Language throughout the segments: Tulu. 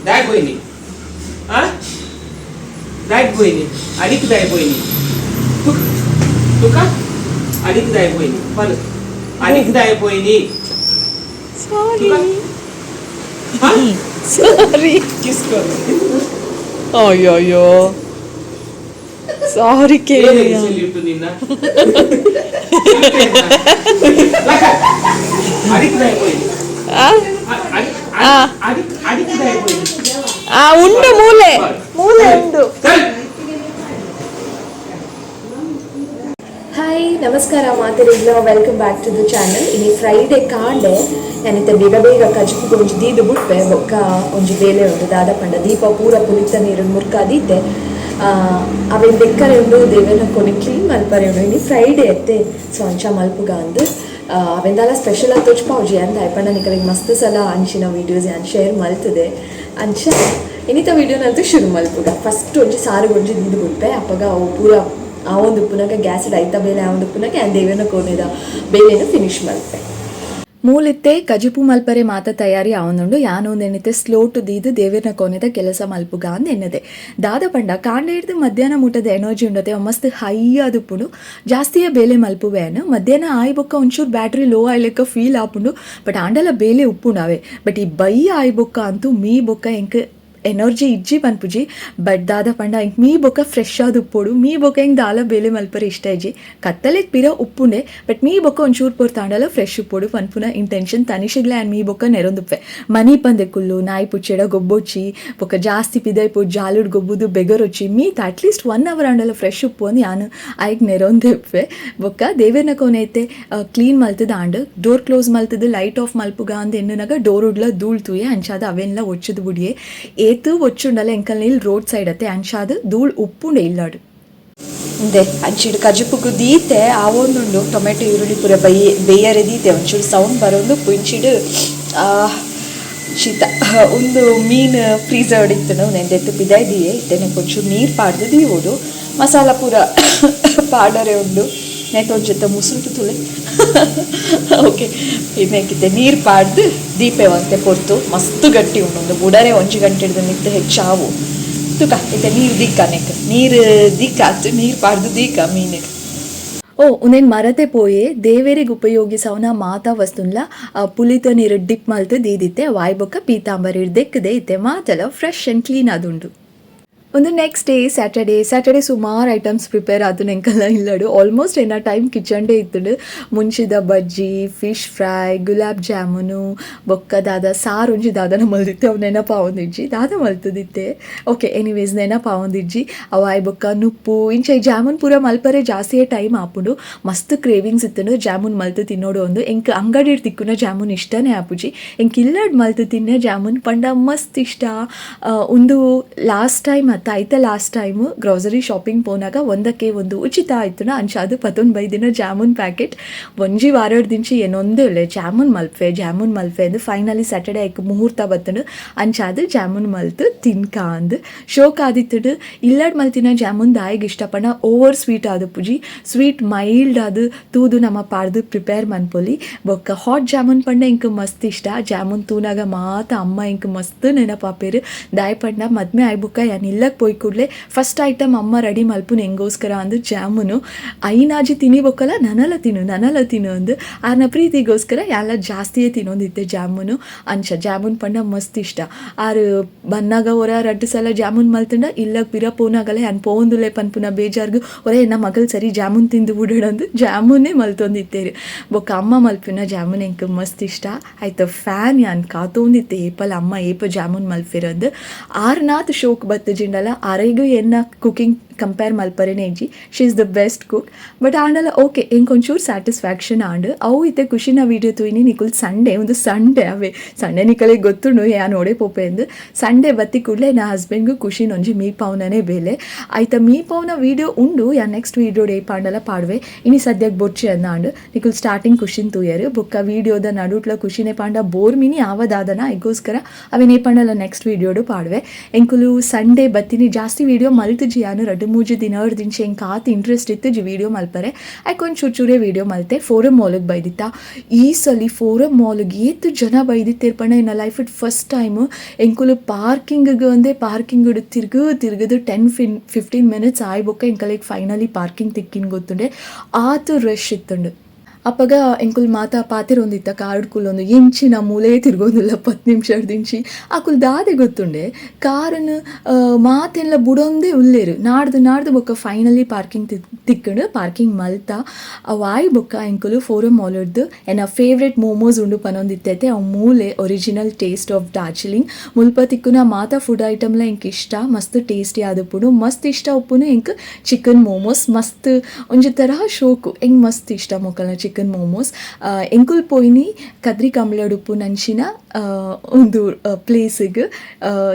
ದಾಯ್ ಪೋಯಿನಿ ಆ ದಾಯ್ ಪೋಯಿನಿ ಅಡಿಕ್ ದಾಯ್ ಪೋಯಿನಿ ತುಕ ಅಡಿಕ್ ದಾಯ್ ಪೋಯಿನಿ ಪನ್ ಅಡಿಕ್ ದಾಯ್ ಪೋಯಿನಿ. ಸಾರಿ. ಸಾರಿ. ಕಿಸ್ ಕರ್. ಅಯ್ಯೋ, ಸಾರಿ ಕೇಳಿ. ಇಟ್ಟು ನಿನ್ನ ಅಡಿಕ್ ದಾಯ್ ಪೋಯಿನಿ. ಅಡಿಕ್ ಅಡಿಕ್ ದಾಯ್ ಪೋಯಿನಿ. ಆ ಉಂಡು, ಮೂಲೆ ಮೂಲೆ ಉಂಡು. ಸರಿ. ಹಾಯ್, ನಮಸ್ಕಾರ ಮಾತೆರೆಗ್ಲ. Welcome back to the channel. ಇನಿ ಫ್ರೈಡೆ ಕಾಂಡೆ ಯಾನಿತ್ತೆ ಬೇಗ ಬೇಗ ಕಜ್ಪುಗ್ ಒಂಜಿ ದೀದು ಬುಡ್ಪೆ. ಬೊಕ್ಕ ಒಂಜಿ ಬೇಲೆ ಉಂಡು. ದಾದ ಪಂಡ ದೀಪ ಪೂರ ಪುಲಿತ ನೀರು ಮುರ್ಕಾದೀತೆ. ಅವೆನ್ ದೆಕ್ಕರೆ ಉಂಡು, ದೇವೆರ್ನ ಕೊನೆ ಕ್ಲೀನ್ ಮಲ್ಪರೆ ಉಂಡು. ಇನಿ ಫ್ರೈಡೆ ಅತ್ತೆ, ಸೊ ಅಂಚ ಮಲ್ಪುಗ ಅಂದ್. ಅವೆನ್ ದಾಲ ಸ್ಪೆಷಲ್ ಆದ್ ತೋಜ್ಪಾವುಜಿ ಅಂದ್. ದಾಯೆ ಪಂಡ ನಿಕಲೆಗ್ ಮಸ್ತ್ ಸಲ ಅಂಚಿನ ವೀಡಿಯೋಸ್ ಯಾನ್ ಶೇರ್ ಮಲ್ತುದೆ. ಅಂಚ ಇನಿತ ವೀಡಿಯೋನಂತೂ ಶುರು ಮಲ್ಪುಗ. ಫಸ್ಟ್ ಒಂಜಿ ಸಾರುಗ್ ಒಂಜಿ ದೀದ್ ಬುಡ್ಪೆ. ಅಪಗ ಅವು ಪೂರ ಆವೊಂದು ಉಪ್ಪುನಗ, ಗ್ಯಾಸ್ ಐತ ಬೇಲೆ ಆವೊಂದು ಉಪ್ಪುನಗ, ಯಾನ್ ದೇವೆರ್ನ ಕೋನೆದ ಬೇಲೆನ್ ಫಿನಿಶ್ ಮಲ್ಪೆ. ಮೂಲಿತ್ತೆ ಕಜಿಪು ಮಲ್ಪರೆ ಮಾತ ತಯಾರಿ ಆವೊಂದುಂಡು. ಯಾನ್ ಉಂದೆನಿತ್ತೆ ಸ್ಲೋಟು ದೀದ್ ದೇವೆರ್ನ ಕೋನೆದ ಕೆಲಸ ಮಲ್ಪುಗ ಅಂದ್ ಎನ್ನದೆ. ದಾದ ಪಂಡ ಕಾಂಡೆ ಹಿಡ್ದು ಮಧ್ಯಾಹ್ನ ಮುಟದ ಎನರ್ಜಿ ಉಂಡತೆ, ಅವು ಮಸ್ತ್ ಹೈ ಆದುಪ್ಪುಂಡು. ಜಾಸ್ತಿಯೇ ಬೇಲೆ ಮಲ್ಪುವೆ ಯಾನ್. ಮಧ್ಯಾಹ್ನ ಆಯಿ ಬೊಕ್ಕ ಒಂಚೂರು ಬ್ಯಾಟ್ರಿ ಲೋ ಆಯ್ಲೆಕ್ಕ ಫೀಲ್ ಆಪುಂಡು. ಬಟ್ ಆಂಡಲ ಬೇಲೆ ಉಪ್ಪುಂಡು ಅವೇ. ಬಟ್ ಈ ಬಯ್ಯ ಆಯಿ ಬೊಕ್ಕ ಅಂತೂ ಮೀ ಬೊಕ್ಕ ಎಂಕ್ ಎನರ್ಜಿ ಇಜ್ಜಿ ಪನ್ಪುಜಿ. ಬಟ್ ದಾದ ಪಂಡ ಎಂಕ್ ಮೀ ಬೊಕ್ಕ ಫ್ರೆಶ್ ಆದ್ ಉಪ್ಪೊಡು. ಮೀ ಬೊಕ್ಕ ಎಂಕ್ ದಾಲ ಬೇಲೆ ಮಲ್ಪರೆ ಇಷ್ಟ ಇಜ್ಜಿ. ಕತ್ತಲೆಗ್ ಪಿರ ಉಪ್ಪುಂಡೆ. ಬಟ್ ಮೀ ಬೊಕ್ಕ ಒಂಚೂರು ಪೊರ್ತಾಂಡಲ ಫ್ರೆಶ್ ಉಪ್ಪೊಡು ಪನ್ಪುನ ಇಂಟೆನ್ಷನ್ ತನಿಷಿಗ್ಲ ಯಾನ್ ಮೀ ಬೊಕ್ಕ ನೆರೊಂದುಪ್ಪೆ. ಮನಿ ಪಂದೆ ಕುಲ್ಲು ನಾಯಿ ಪುಚ್ಚೆಡ ಗೊಬ್ಬೊಚ್ಚಿ, ಬೊಕ್ಕ ಜಾಸ್ತಿ ಪಿದೈ ಪೋದು ಜಾಲುಡ್ ಗೊಬ್ಬುದು ಬೆಗರೊಚ್ಚಿ. ಮೀತ್ at least one hour ಆಂಡಲ ಫ್ರೆಶ್ ಉಪ್ಪು ಅಂದ್ ಯಾನ್ ಆಯ್ಗ್ ನೆರೊಂದೆ ಉಪ್ಪೆ. ಬೊಕ್ಕ ದೇವೆರ್ನ ಕೋನೆ ಇತ್ತೆ ಕ್ಲೀನ್ ಮಲ್ತದ and door close ಮಲ್ತದ light off ಮಲ್ಪುಗ ಅಂದ್ ಎನ್ನುನಗ ಡೋರ್ ಉಡ್ಲ ಧೂಳ್ ತೂಯೆ. ಅಂಚಾದ ಅವೆನ್ಲ ಒಚ್ಚುದು ಬುಡಿಯೆ. ಏತು ಒಚ್ಚುಂಡಲ ಎಂಕಲ್ನ ಇಲ್ ರೋಡ್ ಸೈಡ್ ಅತ್ತೆ, ಅಂಚಾದ್ ಧೂಳ್ ಉಪ್ಪುಂಡೆ ಇಲ್ಲಡ್. ಉಂದೆ ಅಂಚಿಡ್ ಕಜಿಪುಗು ದೀತೆ, ಆವೊಂದುಂಡು. ಟೊಮೆಟೊ ಈರುಳ್ಳಿ ಪೂರ ಬಯ್ಯ ಬೇಯರೆ ದೀತೆ. ಒಂಚೂರು ಸೌಂಡ್ ಬರೊಂದು ಇಂಚಿಡ್. ಶೀತ. ಉಂದು ಮೀನ್ ಫ್ರೀಸರ್ ಇತ್ತುಂಡು, ಉಂದೆನ್ ದೆತ್ತ್ ಪಿದಾಯ್ ದೀಯೆ. ಇತ್ತೆ ಒಂಚೂರು ನೀರು ಪಾಡ್ದು ದೀವೊಡು. ಮಸಾಲ ಪೂರ ಪಾಡರೆ ಉಂಡು. ನೆಟ್ ಒಂಜೆತ್ತ ಮುಸುಂಟು ತುಲೆ. ಓಕೆ, ಇನ್ನೆಕ್ಕಿತ್ತೆ ನೀರು ಪಾಡ್ದು ದೀಪೆ ಒಂತೆ ಪೊರ್ತು. ಮಸ್ತ್ ಗಟ್ಟಿ ಉಂಡು ಉಂದು. ಬುಡರೆ 1 ಗಂಟೆ ಹಿಡ್ದು ಮಿತ್ತ್ ಹೆಚ್ಚಾವು. ತುಕ, ಇತ್ತೆ ನೀರು ದೀಕ. ನೆಕ್ ನೀರು ದೀಕ ಆತು. ನೀರು ಪಾಡ್ದು ದೀಕ ಮೀನಿಗೆ. ಓ, ಉಂದೆನ್ ಮರತೆ ಪೋಯೆ. ದೇವೆರೆಗ್ ಉಪಯೋಗಿಸವನ ಮಾತಾ ವಸ್ತುನ್ಲ ಪುಲಿತ ನೀರು ಡಿಪ್ ಮಲ್ತ್ ದೀದಿತ್ತೆ. ವಾಯ್ ಬೊಕ್ಕ ಪೀತಾಂಬರಿ ದೆಕ್ಕದೆ ಇತ್ತೆ ಮಾತಲ fresh and clean ಆದುಂಡು. ಒಂದು next day Saturday. Saturday ಸುಮಾರು ಐಟಮ್ಸ್ ಪ್ರಿಪೇರ್ ಆತು ಎಂಕಲ್ನ ಇಲ್ಲಡು. ಆಲ್ಮೋಸ್ಟ್ ಎನ್ನ ಟೈಮ್ ಕಿಚನ್ಡೇ ಇತ್ತುಂಡು. ಮುಂಚಿದ ಬಜ್ಜಿ, ಫಿಶ್ ಫ್ರೈ, ಗುಲಾಬ್ ಜಾಮೂನು, ಬೊಕ್ಕ ದಾದ ಸಾರು ಒಂಜಿ ದಾದನ ಮಲ್ದಿತ್ತೆ. ಅವು ನೆನಪಾವೊಂದಿಜ್ಜಿ ದಾದ ಮಲ್ತದಿತ್ತೆ. Okay, anyways, ನೆನಪಾವೊಂದಿಜ್ಜಿ. ಅವು ಆಯ್ ಬೊಕ್ಕ ನುಪ್ಪು, ಇಂಚ ಈ ಜಾಮೂನ್ ಪೂರ ಮಲ್ಪರೆ ಜಾಸ್ತಿಯೇ ಟೈಮ್ ಆಪುಂಡು. ಮಸ್ತ್ ಕ್ರೇವಿಂಗ್ಸ್ ಇತ್ತುಂಡು ಜಾಮೂನ್ ಮಲ್ತು ತಿನ್ನೋಡು ಒಂದು. ಎಂಕ್ ಅಂಗಡಿಡ್ ತಿಕ್ಕುನ ಜಾಮೂನ್ ಇಷ್ಟನೇ ಆಪುಜಿ. ಎಂಕ್ ಇಲ್ಲಡ್ ಮಲ್ತು ತಿನ್ನೆ ಜಾಮೂನ್ ಪಂಡ ಮಸ್ತ್ ಇಷ್ಟ. ಉಂದು ಲಾಸ್ಟ್ ಟೈಮ್ ಅತ್ತ, ಐತ last time grocery shopping ಪೋನಾಗ ಒಂದಕ್ಕೆ ಒಂದು ಉಚಿತ ಆಯ್ತುನ, ಅಂಚ ಅದು ಪತೊಂದು ಬೈದಿನ ಜಾಮೂನ್ ಪ್ಯಾಕೆಟ್. ಒಂಜಿ ವಾರಡ್ ದಿಂಚಿ ಏನೊಂದೇ ಉಲ್ಲೆ, ಜಾಮೂನ್ ಮಲ್ಪೆ, ಜಾಮೂನ್ ಮಲ್ಪೆ ಅಂದ್. ಫೈನಲಿ ಸ್ಯಾಟರ್ಡೆ ಐಕ್ ಮುಹೂರ್ತ ಬತ್ತುಂಡು. ಅಂಚಾದ್ ಜಾಮೂನ್ ಮಲ್ತು ತಿನ್ಕ ಅಂದ್. ಶೋಕ್ ಆದಿತ್ತುಡು. ಇಲ್ಲಡ್ ಮಲ್ತಿನ ಜಾಮೂನ್ ದಾಯೆಗ್ ಇಷ್ಟ ಪಂಡ ಓವರ್ ಸ್ವೀಟ್ ಆದುಪ್ಪುಜಿ. ಸ್ವೀಟ್ ಮೈಲ್ಡ್ ಆದ್ ತೂದು ನಮ ಪಾಡ್ದು ಪ್ರಿಪೇರ್ ಮನ್ಪೊಲಿ. ಬೊಕ್ಕ ಹಾಟ್ ಜಾಮೂನ್ ಪಂಡ ಎಂಕ್ ಮಸ್ತ್ ಇಷ್ಟ. ಜಾಮೂನ್ ತೂನಾಗ ಮಾತ ಅಮ್ಮ ಎಂಕ್ ಮಸ್ತ್ ನೆನಪಾಪೆರ್. ದಾಯೆ ಪಂಡ ಮದ್ಮೆ ಆಯ್ ಬೊಕ್ಕ ಯಾನ್ ಇಲ್ಲಗ್ ಪೋಯ್ ಕೂಡ್ಲೆ ಫಸ್ಟ್ ಐಟಮ್ ಅಮ್ಮ ರೆಡಿ ಮಲ್ಪುನ ಎಂಗೋಸ್ಕರ ಅಂದು ಜಾಮೂನು. ಐನಾಜಿ ತಿನಿ ಬೊಕ್ಕಲ ನನಲ ತಿನ್ನು, ನನಲ ತಿನ್ನು ಅಂದು. ಆರ್ನ ಪ್ರೀತಿಗೋಸ್ಕರ ಯಾನ್ಲ ಜಾಸ್ತಿಯೇ ತಿನ್ನೊಂದಿತ್ತೆ ಜಾಮೂನು. ಅಂಚ ಜಾಮೂನ್ ಪಂಡ ಮಸ್ತ್ ಇಷ್ಟ. ಆರು ಬನ್ನಾಗ ಒರ ರಡ್ಡ್ ಸಲ ಜಾಮೂನ್ ಮಲ್ತುಂಡ, ಇಲ್ಲಗ್ ಪಿರ ಪೋನಾಗಲ ಯಾನ್ ಪೋವೊಂದುಲ್ಲೆ ಪನ್ಪುನ ಬೇಜಾರ್ಗ್ ಒರ ಎನ್ನ ಮಗಲ್ ಸರಿ ಜಾಮೂನ್ ತಿಂದು ಬುಡಡ್ ಜಾಮೂನೇ ಮಲ್ತೊಂದಿತ್ತೇರು. ಬೊಕ್ಕ ಅಮ್ಮ ಮಲ್ಪಿನ ಜಾಮೂನ್ ಎಂಕ್ ಮಸ್ತ್ ಇಷ್ಟ. ಆಯ್ತು ಫ್ಯಾನ್ ಯಾನ್. ಕಾತೊಂದಿತ್ತೆ ಏಪಲ ಅಮ್ಮ ಏಪ ಜಾಮೂನ್ ಮಲ್ಪೆರಂದು. ಆರ್ನಾತ್ ಶೋಕ್ ಬತ್ತಜಿಂಡಲ ಆರೆಗೂ ಎನ್ನ ಕುಕಿಂಗ್ ಕಂಪೇರ್ ಮಲ್ಪರೆನೇ ಇಜ್ಜಿ. She is the best cook. But ಆಂಡಲ ಓಕೆ, ಎಂಕ್ ಒಂಚೂರು ಸ್ಯಾಟಿಸ್ಫ್ಯಾಕ್ಷನ್ ಆಂಡ್ ಅವು. ಇತ್ತೆ ಖುಷಿನ ವೀಡಿಯೋ ತೂಯಿನಿ ನಿಕುಲ್. ಸಂಡೇ, ಒಂದು ಸಂಡೇ ಅವೇ. ಸಂಡೇ ನಿಕಲೆಗ್ ಗೊತ್ತುಂಡು ಯಾನ್ ಓಡೆ ಪೋಪೆ ಅಂದ್. ಸಂಡೇ ಬತ್ತಿ ಕೂಡಲೇ ನಾ ಹಸ್ಬೆಂಡ್ಗು ಖುಷಿನ ಒಂಜಿ ಮೀ ಪಾವ್ನನೇ ಬೇಲೆ. ಆಯ್ತ, ಮೀ ಪಾವ್ನ ವೀಡಿಯೋ ಉಂಡು. ಯಾನ್ ನೆಕ್ಸ್ಟ್ ವೀಡಿಯೋ ಏಪಾಂಡಲ ಪಾಡುವೆ. ಇನಿ ಸದ್ಯಕ್ಕೆ ಬೊರ್ಚಿ ಅಂದಾಂಡ್. ನಿಕುಲ್ ಸ್ಟಾರ್ಟಿಂಗ್ ಖುಷಿನ್ ತೂಯರು. ಬೊಕ್ಕ ವೀಡಿಯೋದ ನಡುಟ್ಲ ಖುಷಿನೇ ಪಾಂಡ ಬೋರ್ ಮಿನಿ ಆವದಾದನ, ಐಗೋಸ್ಕರ ಅವೇನ್ ಏಪಾಂಡಲ ನೆಕ್ಸ್ಟ್ ವೀಡಿಯೋಡು ಪಾಡುವೆ. ಎಂಕುಲು ಸಂಡೇ ಬತ್ತಿನಿ. ಜಾಸ್ತಿ ವೀಡಿಯೋ ಮಲ್ತುಜಿ ಯಾನು. ರಡ್ಡು ರಡ್ಡ್ ಮೂಜಿ ದಿನರ್ದಿಂಚಿ ಎಂಕ್ ಆತ್ ಇಂಟ್ರೆಸ್ಟ್ ಇತ್ತುಜಿ ವೀಡಿಯೋ ಮಲ್ಪರೆ. ಐಕ್ ಒಂಜಿ ಚೂರು ಚೂರೇ ವೀಡಿಯೋ ಮಲ್ತೆ. ಫೋರಮ್ ಮಾಲ್ಗ್ ಬೈದಿತ್ತ. ಈ ಸಲಿ ಫೋರಮ್ ಮಾಲ್ಗ್ ಏತ್ ಜನ ಬೈದಿತ್ತೆರ್ ಪಂಡ ಎನ್ನ ಲೈಫ್ ಫಸ್ಟ್ ಟೈಮ್ ಎಂಕುಲು ಪಾರ್ಕಿಂಗ್ ಒಂದೇ ಪಾರ್ಕಿಂಗ್ ತಿರ್ಗು ತಿರ್ಗುದು 10 15 ಮಿನಿಟ್ಸ್ ಆಯ್ ಬೊಕ್ಕ ಎಂಕಲೆಗ್ ಫೈನಲಿ ಪಾರ್ಕಿಂಗ್ ತಿಕ್ಕಿನ ಗೊತ್ತುಂಡೆ. ಆತ್ ರಶ್ ಇತ್ತುಂಡು. ಅಪಗ ಎಂಕುಲು ಮಾತ ಪಾತೆರೊಂದಿತ್ತ ಕಾರ್ಡ್ ಕುಲ್ಲೊಂದು, ಎಂಚಿನ ಮೂಲೇ ತಿರ್ಗೊಂದುಲ್ಲ 10 ನಿಮಿಷ ದಿಂಚಿ. ಅಕುಲು ದಾದೆ ಗೊತ್ತುಂಡೆ, ಕಾರನ್ ಮಾತೆಲ್ಲ ಬುಡೊಂದೇ ಉಲ್ಲೇರು ನಾಡ್ದು ನಾಡ್ದು. ಬೊಕ್ಕ ಫೈನಲಿ ಪಾರ್ಕಿಂಗ್ ತಿಕ್ಕಂಡು, ಪಾರ್ಕಿಂಗ್ ಮಲ್ತ. ಅವು ಆಯ್ ಬೊಕ್ಕ ಎಂಕುಲು ಫೋರಮ್ ಮಾಲ್ಡ್ದು ಎನ್ನ ಫೇವ್ರೆಟ್ ಮೋಮೋಸ್ ಉಂಡು ಪನೊಂದಿತ್ತೈತೆ. ಅವು ಮೂಲೆ ಒರಿಜಿನಲ್ ಟೇಸ್ಟ್ ಆಫ್ ಡಾರ್ಜಿಲಿಂಗ್. ಮುಲ್ಪ ತಿಕ್ಕುನ ಮಾತ ಫುಡ್ ಐಟಮ್ಲ ಎಂಕ್ ಇಷ್ಟ, ಮಸ್ತ್ ಟೇಸ್ಟಿ ಆದುಪ್ಪುಂಡು. ಮಸ್ತ್ ಇಷ್ಟ ಉಪ್ಪುನು ಎಂಕ್ ಚಿಕನ್ ಮೋಮೋಸ್. ಮಸ್ತ್ ಒಂಜಿ ತರಹ ಶೋಕು, ಎಂಕ್ ಮಸ್ತ್ ಇಷ್ಟ ಮೊಕಲ್ನ ಚಿಕನ್ ಮೋಮೋಸ್. ಎಂಕುಲು ಪೋಯಿನಿ ಕದ್ರಿ ಕಂಬಳಡುಪ್ಪು ನಂಚಿನ ಒಂದು ಪ್ಲೇಸಿಗೆ.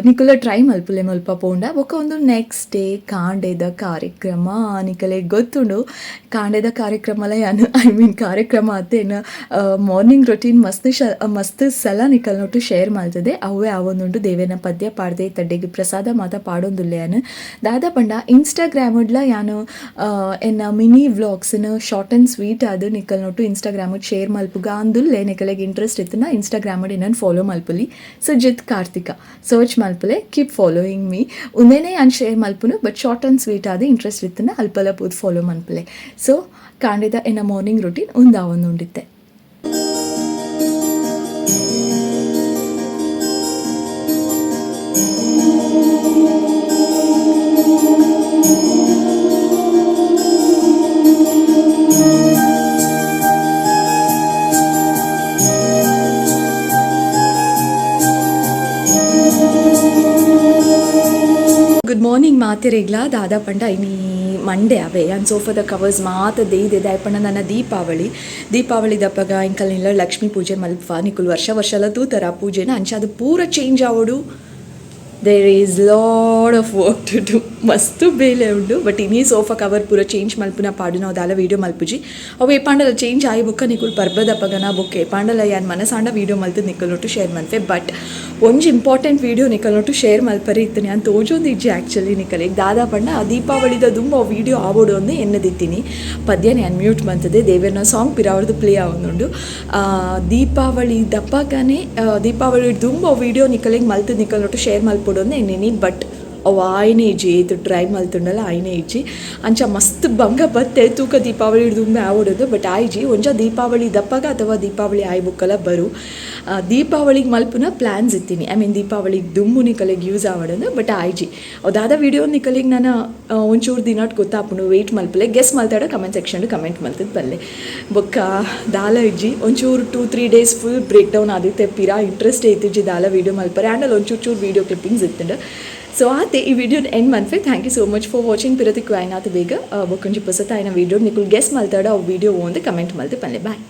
ನಿಕುಲ ಟ್ರೈ ಮಲ್ಪುಲೆ ಮುಲ್ಪ ಪೋಂಡ. ಬೊಕ್ಕ ಒಂದು ನೆಕ್ಸ್ಟ್ ಡೇ ಕಾಂಡೆದ ಕಾರ್ಯಕ್ರಮ. ನಿಕಲೆಗ್ ಗೊತ್ತುಂಡು ಕಾಂಡೆದ ಕಾರ್ಯಕ್ರಮಲ ಯಾನ್, I mean ಕಾರ್ಯಕ್ರಮ ಅತ್ತೇನು, ಮಾರ್ನಿಂಗ್ ರೊಟೀನ್ ಮಸ್ತ್ ಮಸ್ತ್ ಸಲ ನಿಕಲ್ನೊಟ್ಟು ಶೇರ್ ಮಲ್ತದೆ. ಅವೇ ಆವೊಂದುಂಡು. ದೇವೇನ ಪದ್ಯ ಪಾಡ್ದೆ, ತಡ್ಡೆಗ್ ಪ್ರಸಾದ ಮಾತ ಪಾಡೊಂದುಲ್ಲೆ ಯಾನ್. ದಾದ ಪಂಡ ಇನ್ಸ್ಟಾಗ್ರಾಮ್ಡ್ಲ ಯಾನು ಎನ್ನ ಮಿನಿ ವ್ಲಾಗ್ಸ್ನ ಶಾರ್ಟ್ ಆ್ಯಂಡ್ ಸ್ವೀಟ್ ಆದ್ ನಿಕಲ್ನೊಟ್ಟು ಇನ್ಸ್ಟಾಗ್ರಾಮ್ ಶೇರ್ ಮಲ್ಪುಗ ಅಂದುಲ್ಲೆ. ನಿಕಲೆಗ್ ಇಂಟ್ರೆಸ್ಟ್ ಇತ್ತುನ ಇನ್ಸ್ಟಾಗ್ರಾಮ್ ಎನ್ನನ್ ಫಾಲೋ ಮಲ್ಪುಲಿ. ಸುಜಿತ್ ಕಾರ್ತಿಕ ಸರ್ಚ್ ಮಲ್ಪುಲೆ. Keep following me. ಉಂದೇನೆ ಯಾನ್ ಶೇರ್ ಮಲ್ಪುನು, ಬಟ್ ಶಾರ್ಟ್ ಆ್ಯಂಡ್ ಸ್ವೀಟ್ ಆದ್. ಇಂಟ್ರೆಸ್ಟ್ ಇತ್ತುನ ಅಲ್ಪಲ ಪೋದು ಫಾಲೋ ಮಲ್ಪುಲೆ. ಸೊ ಕಾಂಡೆದ ಎನ್ನ ಮಾರ್ನಿಂಗ್ ರೊಟೀನ್ ಉಂದಾವೊಂದುಂಡಿತ್ತೆ. ಗುಡ್ ಮಾರ್ನಿಂಗ್ ಮಾತೆರೆಗ್ಲ. ದಾದ ಪಂಡ ಇನಿ ಮಂಡೆ ಅವೆ ಯಾನ್ ಸೋಫಾದ ಕವರ್ಸ್ ಮಾತ ದೇಯ್ದೆ. ದಾಯೆ ಪಂಡ ನನ ದೀಪಾವಳಿ. ದೀಪಾವಳಿ ದಪಗ ಎಂಕಲ್ನಿಲ್ಲ ಲಕ್ಷ್ಮೀ ಪೂಜೆ ಮಲ್ಪುವ. ನಿಕುಲು ವರ್ಷ ವರ್ಷಲ ತೂತರ ಆ ಪೂಜೆನ. ಅಂಚ ಅದು ಪೂರ ಚೇಂಜ್ ಆವೊಡು. There is lot of work to do. ಮಸ್ತ್ ಬೇಲೆ ಉಂಡು. ಬಟ್ ಇನಿ ಸೋಫಾ ಕವರ್ ಪೂರ ಚೇಂಜ್ ಮಲ್ಪುನ ಪಾಡುನ ದಾಲ ವೀಡಿಯೋ ಮಲ್ಪುಜಿ. ಅವು ಏಪಾಂಡಲ ಚೇಂಜ್ ಆಯಿ ಬೊಕ್ಕ ನಿಕುಲು ಪರ್ಬದಪಗನ ಬೊಕ್ಕ ಏಪಾಂಡಲ ಯಾನ್ ಮನಸಾಂಡ ವೀಡಿಯೋ ಮಲ್ತ್ ನಿಕಲ್ನೊಟ್ಟು ಶೇರ್ ಮಲ್ಪೆ. ಬಟ್ ಒಂಜಿ ಇಂಪಾರ್ಟೆಂಟ್ ವೀಡಿಯೋ ನಿಕಲ್ನೊಟ್ಟು ಶೇರ್ ಮಲ್ಪರೆ ಇತ್ತುನಿ. ಯಾನ್ ತೋಜೊಂದು ಇಜ್ಜಿ ಆ್ಯಕ್ಚುಲಿ ನಿಕಲೆಗ್. ದಾದ ಪಂಡ ಆ ದೀಪಾವಳಿದ ದುಂಬು ಅವು ವೀಡಿಯೋ ಆವೊಡು ಅಂದ್ ಎನ್ನದಿತ್ತಿನಿ. ಪದ್ಯನ ಯಾನ್ ಮ್ಯೂಟ್ ಮಲ್ತದೆ. ದೇವೆರ್ನ ಸಾಂಗ್ ಪಿರಾವರ್ದ್ ಪ್ಲೇ ಆವೊಂದುಂಡು. ದೀಪಾವಳಿ ದಪಗನೆ, ದೀಪಾವಳಿ ದುಂಬು ಅವು ವೀಡಿಯೋ ನಿಕಲೆಗ್ ಮಲ್ತ್ ನಿಕಲ್ನೊಟ್ಟು ಶೇರ್ ಮಲ್ಪೊಡು ಅಂದ್ ಎನ್ನಿನಿ. ಬಟ್ ಅವು ಆಯ್ನೇ ಇಜ್ಜಿ. ಏತ್ ಟ್ರೈ ಮಲ್ತುಂಡಲ ಆಯ್ನೇ ಇಜ್ಜಿ. ಅಂಚ ಮಸ್ತ್ ಬಂಗ ಬತ್ತೆ ತೂಕ ದೀಪಾವಳಿ ದುಂಬೆ ಆವೊಡುಂದು, ಬಟ್ ಆಯ್ಜಿ. ಒಂಜ ದೀಪಾವಳಿ ದಪ್ಪಗ ಅಥವಾ ದೀಪಾವಳಿ ಆಯ್ ಬೊಕ್ಕಲ ಬರು. ದೀಪಾವಳಿಗೆ ಮಲ್ಪುನ ಪ್ಲ್ಯಾನ್ಸ್ ಇತ್ತೀನಿ, I mean ದೀಪಾವಳಿಗೆ ದುಂಬು ನಿಕಲೆಗ್ ಯೂಸ್ ಆವೊಡುಂದು, ಬಟ್ ಆಯ್ಜಿ. ಅವು ದಾದ ವೀಡಿಯೋ ನಿಕಲೆಗ್ ನನ ಒಂಚೂರು ದಿನಟ್ ಗೊತ್ತಾಪುಂಡು. ವೆಯ್ಟ್ ಮಲ್ಪುಲೆ. ಗೆಸ್ ಮಲ್ತಾಡ ಕಮೆಂಟ್ ಸೆಕ್ಷನ್ ಕಮೆಂಟ್ ಮಲ್ತದ್ ಬಲ್ಲೆ. ಬೊಕ್ಕ ದಾಲ ಇಜ್ಜಿ, ಒಂಚೂರು 2-3 ಡೇಸ್ ಫುಲ್ ಬ್ರೇಕ್ ಡೌನ್ ಆದಿತ್ತೆ. ಪಿರ ಇಂಟ್ರೆಸ್ಟ್ ಇತ್ತಿಜ್ಜಿ ದಾಲ ವೀಡಿಯೋ ಮಲ್ಪರೆ. ಆಂಡಲ ಒಂಚೂರು ಚೂರು ವೀಡಿಯೋ ಕ್ಲಿಪ್ಪಿಂಗ್ಸ್ ಇತ್ತುಂಡು. ಸೊ ಆತೆ, ಈ ವಿಡಿಯೋ ಎಂಡ್ ಮನ್ಪೆ. Thank you so much for watching. ಪಿರತಿಕ್ಕು ಆಯ್ನಾತ್ ಬೇಗ ಬೊಕ್ಕೊಂಜಿ ಪೊಸತಾಯಿನ ವೀಡಿಯೋ. ನಿಕುಲು ಗೆಸ್ ಮಲ್ತಾಡ ಅವು ವೀಡಿಯೋ ಓಂದು ಕಮೆಂಟ್ ಮಲ್ತು ಪನ್ಲೆ. ಬಾಯ್.